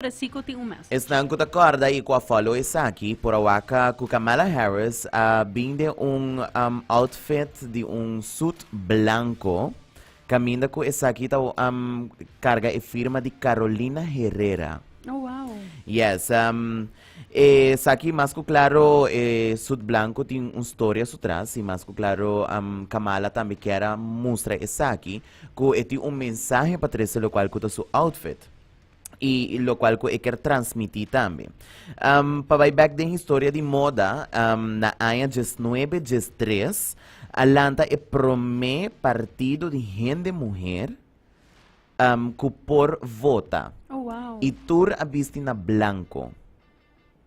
Resico tin un mes. Esnan ku ta kòrda i ku a follow esaki por a wak ku Kamala Harris a bin den un outfit di un suit blanko kaminda ku esaki ta karga e firma di Carolina Herrera. Oh wow. Yes, esaki mas ku klaro e suit blanko tin un storia su tras i mas ku klaro Kamala tambe kier a mustra esaki ku e tin un mensahe pa trese lokual ku ta su outfit. I lokual ku e kier transmití tambe. Pa bai bèk den historia di moda, na aña 1913 a lanta e promé partido di hende muher ku por vota. Oh, wow. I tur a bisti na blanko.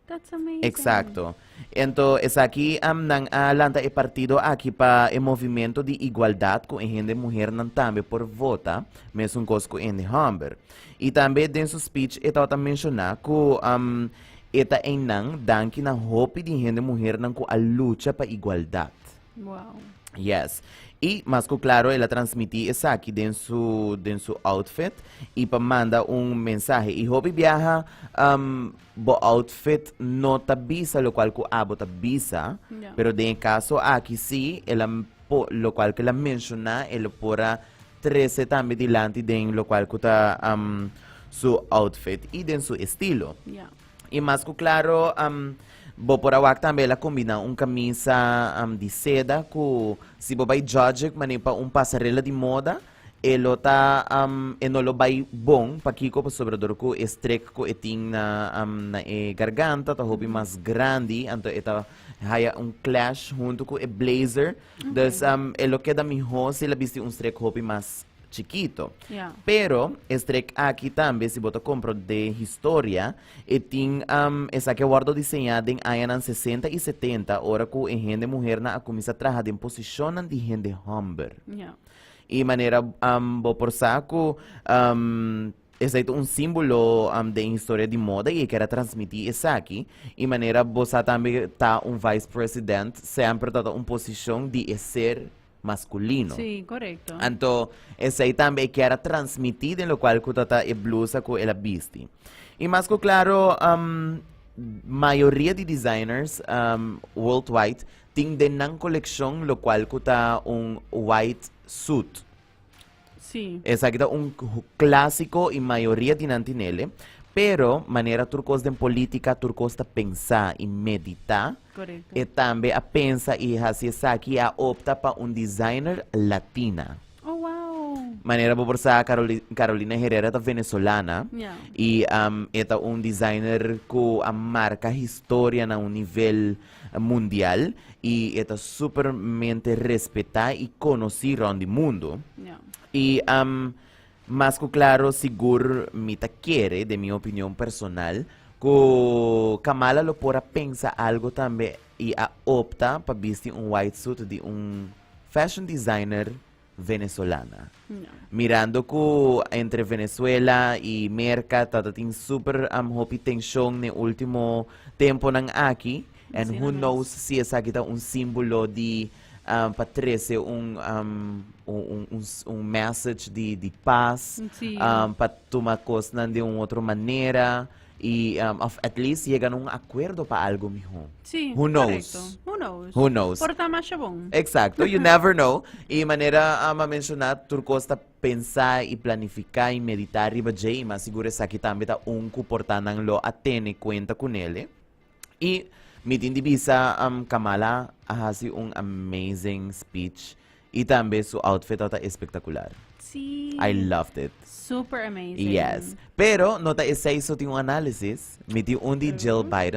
That's amazing. Exacto. Ento esaki nan a lanta e partido aki pa e movimento di igualdad cu e hende muhernan tambe por vota, mesun cos cu hende homber. Y tambe den su speech e tabata menciona cu e ta eynan danki na hopi di hende muhernan cu a lucha pa igualdad. Wow. Yes. Y mas cu claro el a transmiti esaki den su outfit y pa manda un mensahe. Y hopi biaha bo outfit no ta bisa locual cu abo ta bisa, pero den e caso aki si, el a locual cu el a menciona, el por a trece tambe dilanti den locual cu ta su outfit y den su estilo. Y mas cu claro, bo por a wak tambe el a combina un camisa di seda cu si bo bay judge mane pa un pasarela di moda, e lo ta e no lo bay bon. Pakico? Pasobra dor cu e strek cu e tin na e garganta ta hopi mas grandi, anto e ta haya un clash hunto cu e blazer. Dus e lo keda miho si el a bisti un strek hopi mas chikito. Pero e strek aki tambe, si bo ta comprende historia, e tin esaki a wordo diseña den añanan 60 y 70, ora cu e hende muhernan a cuminsa traha den posicionnan di hende homber. Y manera bo por sa cu esey ta un simbolo den historia di moda y e kier a transmiti esaki. Y manera bo sa tambe ta un vice president semper ta un posicion di e ser masculino. Sí, correcto. Anto, esey tambe e kier a transmiti den locual cu ta e blusa cu el a bisti. Y mas cu claro, mayoria di designers worldwide tin den nan coleccion locual cu ta un white suit. Esaki ta un clasico y mayoria di nan tinele. Pero, manera tur cos den politica, tur cos ta pensa y medita. E tambe a pensa y haci esaki y a opta pa un designer latina. Oh, wow. Manera bo por sa, Carolina Herrera ta venezolana. Y e ta un designer cu a marca historia na un nivel mundial y e ta supermente respeta y conoci rond di mundo. Y mas cu claro, sigur mi ta kere, den mi opinion personal, cu Kamala lo por a pensa algo tambe y a opta pa bisti un white suit di un fashion designer venezolana. Mirando cu entre Venezuela y Merca ta tin super hopi tension ne ultimo temponan aki, and who knows si esaki ta un simbolo di pa trece un message di paz, pa tuma cosnan di un otro manera y of at least yega na un acuerdo pa algo miho. Who knows? Who knows? Who knows? Por ta masha bon. Exacto, you never know. Y manera a menciona, tur cos ta pensa y planifica y medita riba dje, y mas sigur esaki tambe ta un cu por ta nan lo a tene cuenta cu nele. Y mi tin di bisa, Kamala a haci un amazing speech y tambe su outfit ta espectacular. I loved it. Super amazing. Yes. Pero no ta esey so tin un análisis. Mi tin un di Jill Biden.